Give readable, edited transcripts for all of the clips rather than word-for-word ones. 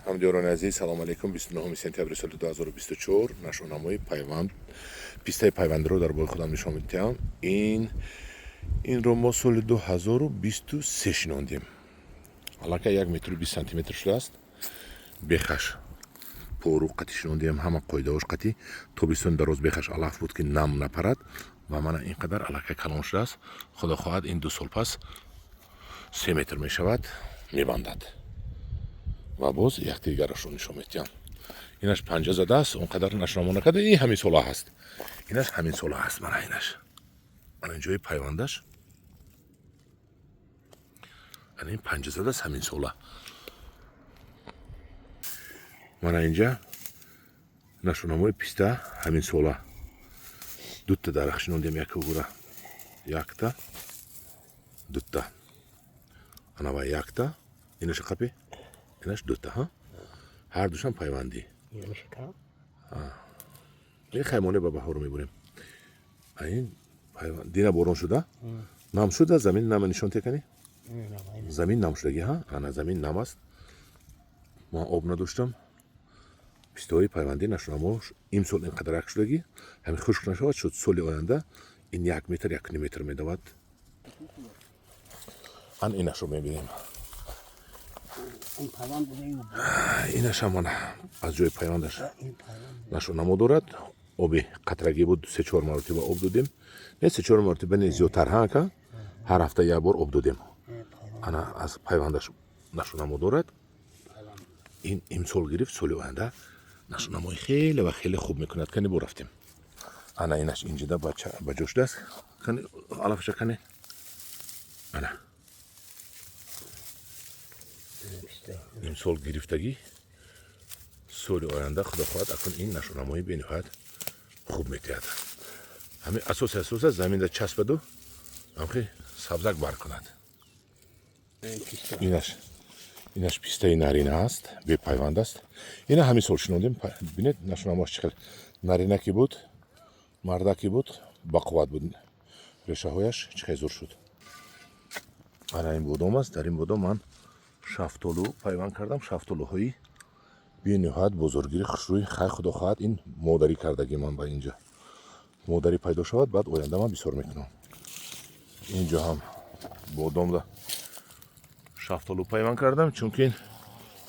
Ҳамдиёрони азиз, салому алейкум. 29 сентябри соли 2024 нашонамои пайванд, пистаи пайвандиро дар бои худам нишон медиҳам. Инро мо соли 2023 шинондем. Аллакай 1 метру 20 сантиметр шудааст. Бехаш пору қатӣ шинондем, ҳама қоидаҳош қатӣ. Тобистони дароз бехаш алаф буд, ки нам напарад, ва мана ин қадар аллакай калон шудааст. Худо хоҳад, ин 2 сол пас 3 метр мешавад, мебандад. Ва боз якдигарашро нишон медиҳам. Инаш панҷа задааст, он қадар нашномо накарда. Ин ҳамин сола ҳаст, инаш ҳамин сола ҳаст. Мана инаш, мана ин ҷои пайвандаш, ана ин панҷа задааст, ҳамин сола. Мана инҷа нашонамои писта, ҳамин сола. Дута дарахт шинондем, якугура, якта, дута. Анава якта, инаша қапи, инаш дута. Ҳа, ҳар душам пайвандӣ. Ин хаймоне ба баҳору мебурем. Ин дина борон шуда, нам шуда замин. Нама нишон текани, замин нам шудаги. Ҳа, ана замин нам аст, ман об надоштам. Пистаҳои пайвандӣ нашунамо имсол ин қадар як шудагӣ, ҳамин хушк нашавад шуд, соли оянда ин 1 метр, 1,5 метр медавад. Ан инашро мебинем. Инашам мана аз ҷои пайвандаш нашонамо дорад. Оби қатрагӣ буд, се чор маротиба об додем. Не, се чор маротиба не, зиёдтар. Ҳа, ака, ҳар ҳафта як бор об додем. Ана аз пайвандаш нашонамо дорад. Ин имсол гирифт, соли оянда нашонамои хеле ва хеле хуб мекунад. Кани, бо рафтем. Ана инаш инҷида ба ҷо шудааст. Кани, алафаша кани. Ана имсол гирифтагӣ, соли оянда, худо хоҳад, акун ин нашонамои бениҳоят хуб метиҳад. Ҳамин асоси асоса заминда часпаду ҳамхи сабзак бар кунад. Инаш пистаи нарина аст, бепайванд аст. Ина ҳамин сол шинондем. Бинед, нашонамоаш чӣ хел. Нарина ки буд, марда ки буд, бақувват буд, решаҳояш чӣ хел зур шуд. Ана ин бодом аст. Дар ин бодом ман шафтолу пайванд кардам, шафтолуҳои бениҳоят бозоргири хушрӯй. Хай, худо хоҳад, ин модарӣ кардагӣ ман ба инҷа модарӣ пайдо шавад, баъд оянда ман бисёр мекунам. Инҷо ҳам бодомда шафтолу пайванд кардам, чунки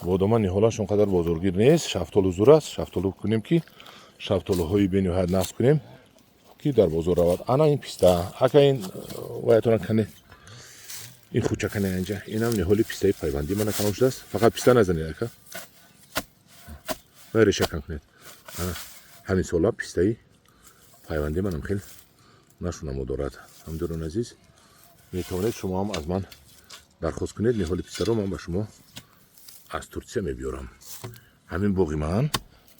бодома ниҳолаш он қадар бозоргир нест, шафтолу зур аст. Шафтолу кунем, ки шафтолуҳои бениҳоят насб кунем, ки дар бозор равад. Ана ин писта, ака, ин ваятона кане, ин хуча кане. Инҷа инам ниҳоли пистаи пайвандӣ, мана калон шудааст. Фақат писта назанед, ака, реша кам кунед. Ҳамин сола пистаи пайвандӣ манам хел нашунамо дорад. Ҳамдиёрони азиз, метавонед шумо ҳам аз ман дархост кунед ниҳоли пистаро, ман ба шумо аз Турсия мебиёрам. Ҳамин боғи ман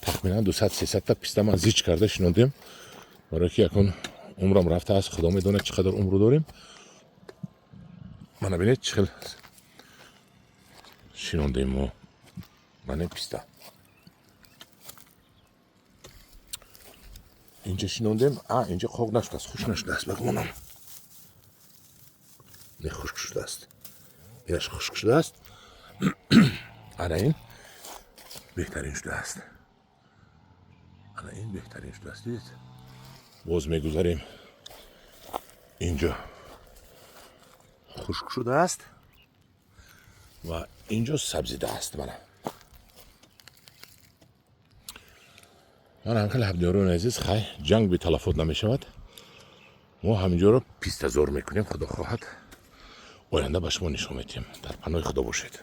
тахминан 200, 300-та писта ман зич карда шинондем, барое ки якун умрам рафтааст, худо медонад, чӣ қадар умру дорем. Мана бинед, чӣ хел шинондем мо. Мана писта инҷа шинондем. А инҷа қоқ нашудааст, хушк нашудааст, багумонам. Не, хушк шудааст, инаш хушк шудааст. Ана ин беҳтарин шудааст, ана ин беҳтарин шудааст, дидед. Боз мегузарем, инҷо хушк шудааст ва инҷо сабзидааст. Мана, ман ҳамхел. Ҳабдиёрони азиз, хай, ҷанг беталафот намешавад. Мо ҳаминҷоро пистазор мекунем, худо хоҳад, оянда ба шумо нишон медиҳем. Дар паноҳи худо бошед.